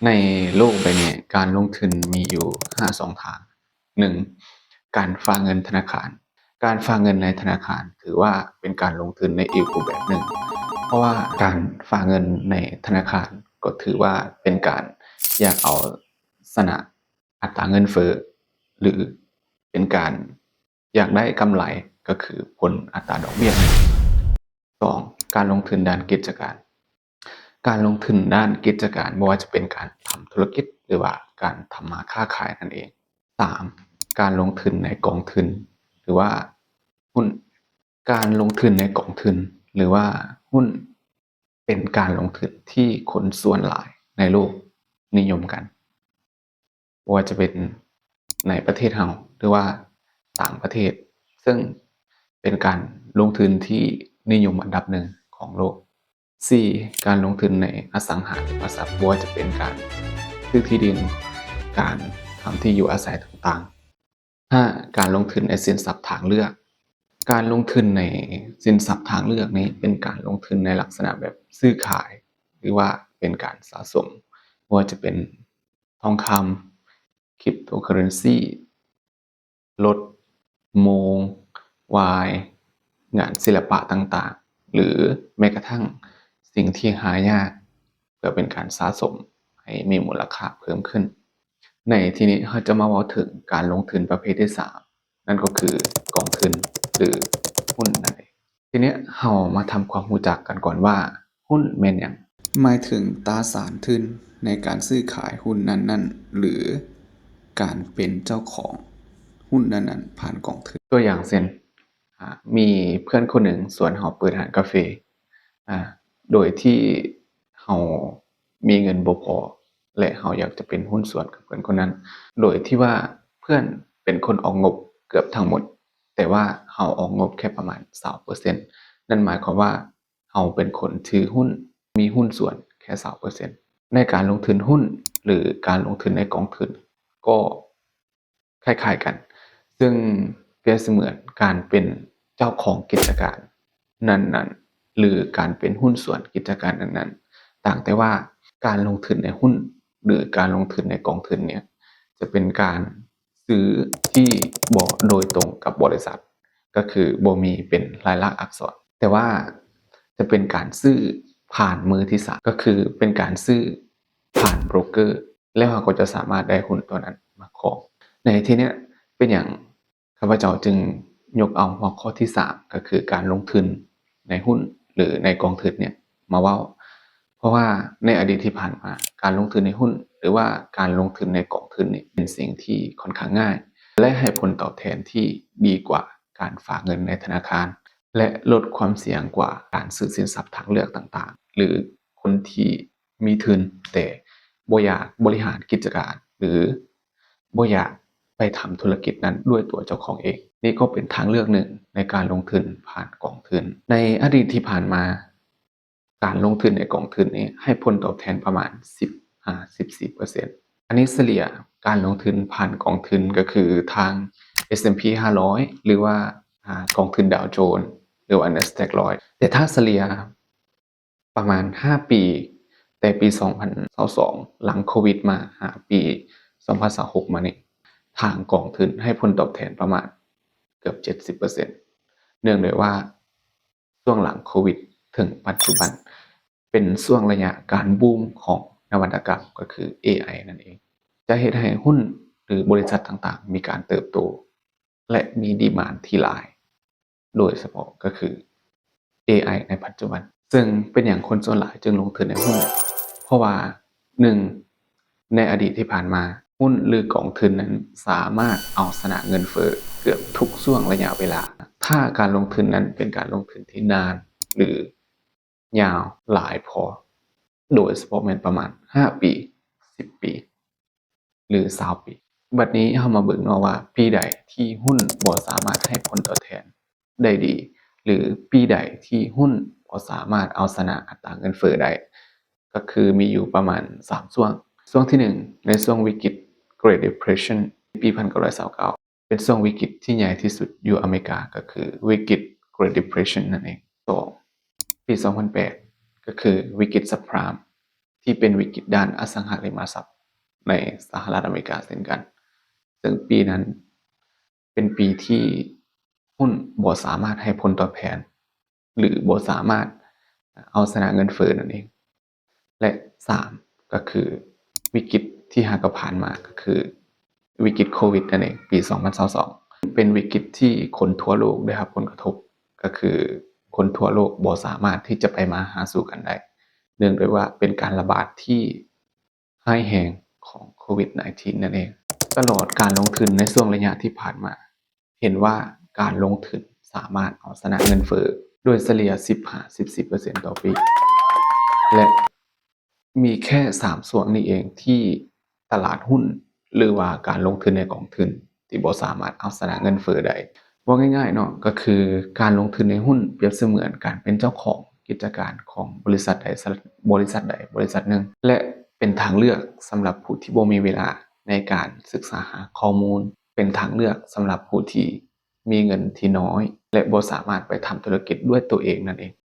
ໃນໂລກໃບນີ້ ການລົງທຶນມີຢູ່ຫ້າຊ່ອງທາງ. ໜຶ່ງ ການຝາກເງິນທະນາຄານ. ການຝາກເງິນໃນທະນາຄານຖືວ່າເປັນການລົງທຶນໃນອີກຮູບແບບໜຶ່ງ, ເພາະວ່າການຝາກເງິນໃນທະນາຄານກໍຖືວ່າເປັນການຢາກເອົາຊະນະອັດຕາເງິນເຟີ້ ຫຼື ເປັນການ ຢາກໄດ້ກຳໄລ ກໍຄືຜົນອັດຕາດອກເບ້ຍ. ສອງ ການລົງທຶນດ້ານກິດຈະການ. ການລົງທຶນດ້ານກິດຈະການ ບໍ່ວ່າຈະເປັນການທຳທຸລະກິດ ຫຼືວ່າການທຳມາຄ້າຂາຍນັ້ນເອງ. ສາມ ການລົງທຶນໃນກອງທຶນ ຫຼືວ່າຫຸ້ນ. ການລົງທຶນໃນກອງທຶນ ຫຼືວ່າຫຸ້ນ ເປັນການລົງທຶນທີ່ຄົນສ່ວນຫຼາຍໃນໂລກນິຍົມກັນ. ບໍ່ວ່າຈະເປັນໃນປະເທດເຮົາ ຫຼືວ່າຕ່າງປະເທດ, ເຊິ່ງເປັນການລົງທຶນທີ່ນິຍົມອັນດັບໜຶ່ງຂອງໂລກ. ສີ່ ການລົງທຶນໃນອະສັງຫາລິມະຊັບ, ບໍ່ວ່າຈະເປັນການຊື້ທີ່ດິນ, ການທຳທີ່ຢູ່ອາໄສຕ່າງໆ. ຫ້າ ການລົງທຶນໃນສິນຊັບທາງເລືອກ. ການລົງທຶນໃນສິນຊັບທາງເລືອກນີ້ເປັນການລົງທຶນໃນລັກສະນະແບບຊື້ຂາຍ ຫຼືວ່າເປັນການສະສົມ, ບໍ່ວ່າຈະເປັນທອງຄຳ, ຄຣິບໂຕເຄີເຣນຊີ, ລົດ, ໂມງ, ວາຍ, ງານສິລະປະຕ່າງໆ ຫຼື ແມ້ກະທັ່ງສິ່ງທີ່ຫາຍາກ ເພື່ອເປັນການສະສົມໃຫ້ມີມູນລະຄ່າເພີ່ມຂຶ້ນ. ໃນທີ່ນີ້ເຮົາຈະມາເວົ້າເຖິງການລົງທຶນປະເພດທີສາມ, ນັ້ນກໍຄືກອງທຶນ ຫຼື ຫຸ້ນນັ້ນເອງ. ທີນີ້ເຮົາມາທຳຄວາມຮູ້ຈັກກັນກ່ອນວ່າ ຫຸ້ນແມ່ນຫຍັງ? ໝາຍເຖິງຕາສານທຶນໃນການຊື້ຂາຍຫຸ້ນນັ້ນໆ ຫຼື ການເປັນເຈົ້າຂອງຫຸ້ນນັ້ນໆ ຜ່ານກອງທຶນ. ຕົວຢ່າງເຊັ່ນ ອາ ມີເພື່ອນຄົນໜຶ່ງຊວນເຮົາເປີດຮ້ານກາເຟ ອາ ໂດຍທີ່ເຮົາມີເງິນບໍ່ພໍ ແລະ ເຮົາຢາກຈະເປັນຫຸ້ນສ່ວນກັບເພື່ອນຄົນນັ້ນ, ໂດຍທີ່ວ່າເພື່ອນເປັນຄົນອອກງົບເກືອບທັງໝົດ, ແຕ່ວ່າເຮົາອອກງົບແຄ່ປະມານຊາວເປີເຊັນ, ນັ້ນໝາຍຄວາມວ່າເຮົາເປັນຄົນຖືຫຸ້ນ, ມີຫຸ້ນສ່ວນແຄ່ຊາວເປີເຊັນ. ໃນການລົງທຶນຫຸ້ນ ຫຼື ການລົງທຶນໃນກອງທຶນ ກໍ ຄ້າຍໆກັນ, ເຊິ່ງປຽບສະເໝືອນການເປັນເຈົ້າຂອງກິດຈະການນັ້ນໆ ຫຼື ການເປັນຫຸ້ນສ່ວນກິດຈະການນັ້ນໆ, ຕ່າງແຕ່ວ່າການລົງທຶນໃນຫຸ້ນ ຫຼື ການລົງທຶນໃນກອງທຶນເນີ້ຍ ຈະເປັນການຊື້ທີ່ບໍ່ໂດຍຕົງກັບບໍລິສັດ, ກໍຄືບໍ່ມີເປັນລາຍລັກອັກສອນ, ແຕ່ວ່າຈະເປັນການຊື້ຜ່ານມືທີສາມ, ກໍຄືເປັນການຊື້ ຜ່ານໂບຣກເກີ ແລ້ວເຮົາກໍຈະສາມາດໄດ້ຫຸ້ນຕົວນັ້ນມາຄອງ. ໃນທີ່ເນີ້ຍ ເປັນຫຍັງຂ້າພະເຈົ້າຈຶ່ງຍົກເອົາຫົວຂໍ້ທີສາມ ກໍຄືການລົງທຶນໃນຫຸ້ນ ຫຼື ໃນກອງທຶນເນີ້ຍມາເວົ້າ? ເພາະວ່າໃນອະດີດທີ່ຜ່ານມາ ການລົງທຶນໃນຫຸ້ນ ຫຼືວ່າການລົງທຶນໃນກອງທຶນນີ້ ເປັນສິ່ງທີ່ຂ້ອນຂ້າງງ່າຍ ແລະ ໃຫ້ຜົນຕອບແທນທີ່ດີກວ່າການຝາກເງິນໃນທະນາຄານ ແລະ ລົດຄວາມສ່ຽງກວ່າການຊື້ສິນຊັບທາງເລືອກຕ່າງໆ ຫຼື ຄົນທີ່ ມີທຶນແຕ່ບໍ່ຢາກບໍລິຫານກິດຈະການ ຫຼື ບໍ່ຢາກໄປທຳທຸລະກິດນັ້ນດ້ວຍຕົວເຈົ້າຂອງເອງ. ນີ້ກໍເປັນທາງເລືອກໜຶ່ງໃນການລົງທຶນຜ່ານກອງທຶນ. ໃນອະດີດທີ່ຜ່ານມາ, ການລົງທຶນໃນກອງທຶນນີ້ໃຫ້ຜົນຕອບແທນປະມານສິບຫາສິບສີ່ເປີເຊັນ. ອັນນີ້ສະເລ່ຍການລົງທຶນຜ່ານກອງທຶນກໍຄືທາງ ເອສແອນພີຫ້າຮ້ອຍ ຫຼືວ່າ ອາ ກອງທຶນດາວໂຈນ ຫຼືວ່າ ນາສແດັກຮ້ອຍ. ແຕ່ຖ້າສະເລ່ຍ ປະມານຫ້າປີ, ແຕ່ປີສອງພັນຊາວສອງ ຫຼັງໂຄວິດມາ ຫາປີສອງພັນຊາວຫົກມານີ້, ທາງກອງທຶນໃຫ້ຜົນຕອບແທນປະມານເກືອບເຈັດສິບເປີເຊັນ, ເນື່ອງດ້ວຍວ່າຊ່ວງຫຼັງໂຄວິດເຖິງປັດຈຸບັນ ເປັນຊ່ວງໄລຍະການບູມຂອງນະວັດຕະກຳ ກໍຄື ເອໄອ ນັ້ນເອງ, ຈະເຮັດໃຫ້ຫຸ້ນ ຫຼື ບໍລິສັດຕ່າງໆ ມີການເຕີບໂຕ ແລະ ມີດີມານທີ່ຫຼາຍ, ໂດຍສະເພາະກໍຄື ເອໄອ ໃນປັດຈຸບັນ. ເຊິ່ງເປັນຫຍັງຄົນສ່ວນຫຼາຍຈຶ່ງລົງທຶນໃນຫຸ້ນ? ເພາະວ່າ ໜຶ່ງ ໃນອະດີດທີ່ຜ່ານມາ, ຫຸ້ນ ຫຼື ກອງທຶນນັ້ນສາມາດເອົາຊະນະເງິນເຟີ້ເກືອບທຸກຊ່ວງໄລຍະເວລາ, ຖ້າການລົງທຶນນັ້ນເປັນການລົງທຶນທີ່ນານ ຫຼື ຍາວຫຼາຍພໍ, ໂດຍສະເພາະແມ່ນປະມານຫ້າປີ, ສິບປີ ຫຼື ຊາວປີ. ບັດນີ້ເຮົາມາເບິ່ງເນາະວ່າ ປີໃດທີ່ຫຸ້ນບໍ່ສາມາດໃຫ້ຜົນຕອບແທນໄດ້ດີ ຫຼື ປີໃດທີ່ຫຸ້ນບໍ່ສາມາດເອົາຊະນະອັດຕາເງິນເຟີ້ໄດ້, ກໍຄືມີຢູ່ປະມານສາມຊ່ວງ. ຊ່ວງທີໜຶ່ງ ໃນຊ່ວງວິກິດ Great Depression ປີໜຶ່ງພັນເກົ້າຮ້ອຍຊາວເກົ້າ ເປັນຊ່ວງວິກິດທີ່ໃຫຍ່ທີ່ສຸດຢູ່ອາເມລິກາ ກໍຄືວິກິດ Great Depression ນັ້ນເອງ. ສອງ ປີສອງພັນແປດ ກໍຄືວິກິດ Subprime ທີ່ ທີ່ເປັນວິກິດດ້ານອະສັງຫາລິມະຊັບໃນສະຫະລັດອາເມລິກາເຊັ່ນກັນ. ເຊິ່ງປີນັ້ນເປັນປີທີ່ຫຸ້ນບໍ່ສາມາດໃຫ້ຜົນຕອບແທນ ຫຼື ບໍ່ສາມາດເອົາຊະນະເງິນເຟີ້ນັ້ນເອງ. ແລະ ສາມ ກໍຄືວິກິດທີ່ຫາກໍຜ່ານມາ ກໍຄືວິກິດໂຄວິດນັ້ນເອງ ປີສອງພັນຊາວສອງ ເປັນວິກິດທີ່ຄົນທົ່ວໂລກໄດ້ຮັບຜົນກະທົບ ກໍຄືຄົນທົ່ວໂລກບໍ່ສາມາດທີ່ຈະໄປມາຫາສູ່ກັນໄດ້ ເນື່ອງດ້ວຍວ່າເປັນການລະບາດທີ່ຮ້າຍແຮງຂອງໂຄວິດ nineteen ນັ້ນເອງ. ຕະຫຼອດການລົງທຶນໃນຊ່ວງໄລຍະທີ່ຜ່ານມາ ເຫັນວ່າການລົງທຶນສາມາດເອົາຊະນະເງິນເຟີ້ໂດຍສະເລ່ຍສິບຫາສິບສີ່ເປີເຊັນຕໍ່ປີ ແລະ ມີແຄ່ສາມຊ່ວງນີ້ເອງທີ່ຕະຫຼາດຫຸ້ນ ຫຼືວ່າການລົງທຶນໃນກອງທຶນທີ່ບໍ່ສາມາດເອົາຊະນະເງິນເຟີ້ໄດ້. ເວົ້າງ່າຍໆເນາະ ກໍຄືການລົງທຶນໃນຫຸ້ນປຽບສະເໝືອນການເປັນເຈົ້າຂອງກິດຈະການຂອງບໍລິສັດໃດ ບໍລິສັດໃດບໍລິສັດໜຶ່ງ ແລະ ເປັນທາງເລືອກສຳລັບຜູ້ທີ່ບໍ່ມີເວລາໃນການສຶກສາຫາຂໍ້ມູນ, ເປັນທາງເລືອກສຳລັບຜູ້ທີ່ມີເງິນທີ່ນ້ອຍ ແລະ ບໍ່ສາມາດໄປທຳທຸລະກິດດ້ວຍຕົວເອງນັ້ນເອງ.